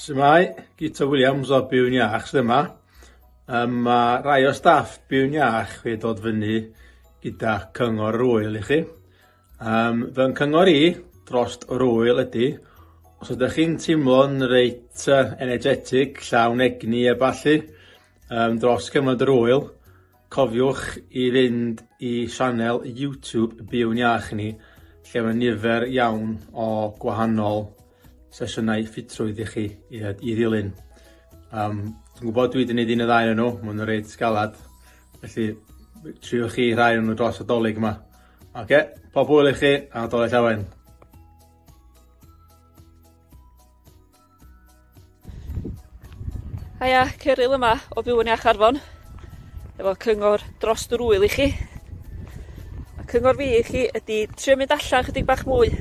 Shwmae, Guto Williams o Byw'n Iach sydd yma. Um, mae rai o staff Byw'n Iach wedi dod fyny gyda cyngor yr wyl i chi. Um, fy nghyngor i dros yr wyl ydy, os ydych chi'n teimlo'n reit uh, energetic, llawn egni a ballu, um, dros cyfnod yr wyl, Cofiwch i fynd i sianel YouTube Byw'n Iach ni, lle mae nifer iawn o gwahanol sesiynau ffitrwydd i chi i, i ddilyn. Um, dwi'n gwybod dwi wedi gwneud un neu ddau o'n nhw, maen nhw'n reit galad, felly triwch chi rhai o'n nhw dros y dolyg yma. Oce, okay, pob hwyl i chi a doleg llawen. Haia, Cyril yma o Byw yn Iach Arfon, efo cyngor dros yr wyl i chi. A cyngor fi i chi ydy trio mynd allan chydig bach mwy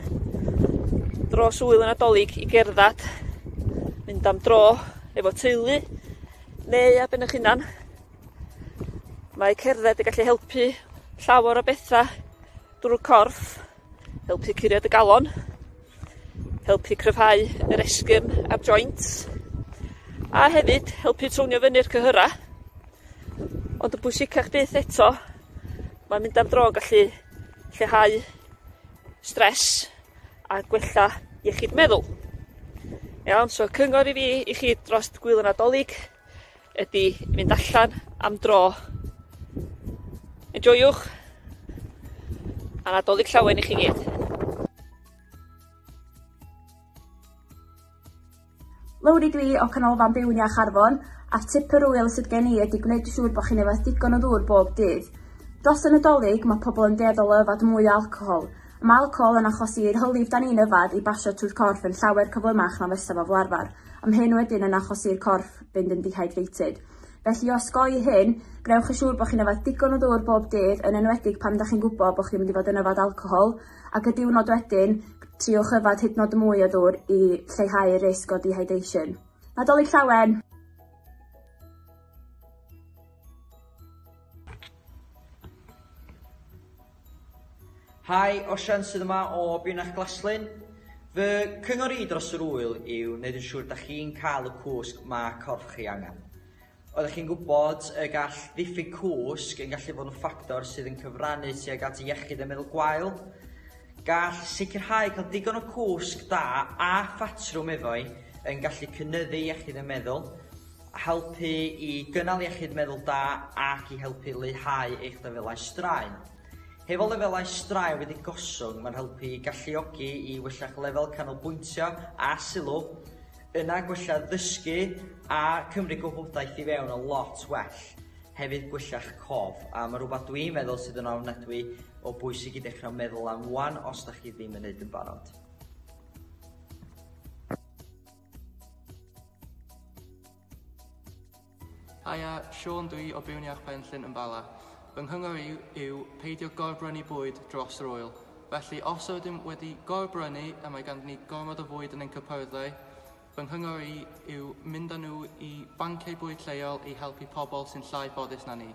dros wyl y Nadolig i gerdded, mynd am dro efo teulu, neu ar ben eich hunan. Mae cerdded yn gallu helpu llawer o bethau drwy'r corff, helpu curiad y galon, helpu cryfhau yr esgyrn a'r joints, a hefyd helpu townio fyny'r cyhyra. Ond y bwysicach byth eto, mae mynd am dro yn gallu lleihau stress a gwella iechyd meddwl. Iawn, so cyngor i fi i chi dros gwyl y Nadolig ydy mynd allan am dro. Enjoiwch, a Nadolig llawen i chi gyd. Lowri dwi o Canolfan Byw'n Iach Arfon, a'r tip yr wyl sydd gen i ydy gwneud yn siŵr bod chi'n yfed digon o ddŵr bob dydd. Dros y Nadolig, mae pobl yn dueddol o yfed mwy o alcohol. Mae alcohol yn achosi i'r hylif 'dan ni'n yfed i basio trwy'r corff yn llawer cyflymach na fysa fo fel arfer, a ma' hyn wedyn yn achosi i'r corff fynd yn dehydrated. Felly i osgoi hyn, gwnewch yn siŵr bod chi'n yfed digon o ddŵr bob dydd, yn enwedig pan 'dach chi'n gwybod bod chi'n mynd i fod yn yfed alcohol, ac y diwrnod wedyn, triwch yfed hyd yn oed mwy o ddŵr i lleihau y risg o dehydration. Nadolig Llawen! Hi, Osian sydd yma o Bionach Glaslyn. Fy cyngor i dros yr ŵyl yw wneud yn siŵr da chi'n cael y cwsg mae corff chi angen. Oeddech chi'n gwybod y gall ddiffyg cwsg yn gallu fod yn ffactor sydd yn cyfrannu tuag at iechyd y meddwl gwael? Gall sicrhau cael digon o cwsg da a phatrwm efo'i yn gallu cynyddu iechyd y meddwl, helpu i gynnal iechyd meddwl da ac i helpu leihau eich lefelau straen. Hefo lefelau straen wedi gostwng, mae'n helpu i galluogi i wella'ch lefel canolbwyntio a sylw, yna gwella ddysgu a cymryd gwybodaeth i fewn yn lot well. Hefyd gwella'ch cof, a mae rhywbeth dwi'n meddwl sydd yn ofnadwy o bwysig i dechrau meddwl am wan os da chi ddim yn neud yn barod. Haia, Siôn dwi o Byw'n Iach Penllyn yn Bala. Fy nghyngor i yw peidio gorbrynu bwyd dros yr ŵyl. Felly os ydym wedi gorbrynu a mae ganddyn ni gormod o fwyd yn ein cypyrddau, fy nghyngor i yw mynd â nhw i banciau bwyd lleol i helpu pobl sy'n llai ffodus na ni.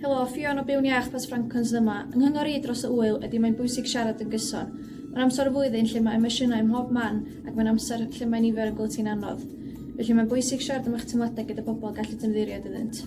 Helo, Ffion o Byw'n Iach Plas Ffrancon sydd yma. Yng nghyngor i dros y ŵyl ydy mae'n bwysig siarad yn gyson. Mae'n amser y flwyddyn lle mae emosiynau ym mhob man ac mae'n amser lle mae nifer yn gweld hi'n anodd. Felly mae'n bwysig siarad am eich teimladau gyda pobl gallet ymddiried iddynt.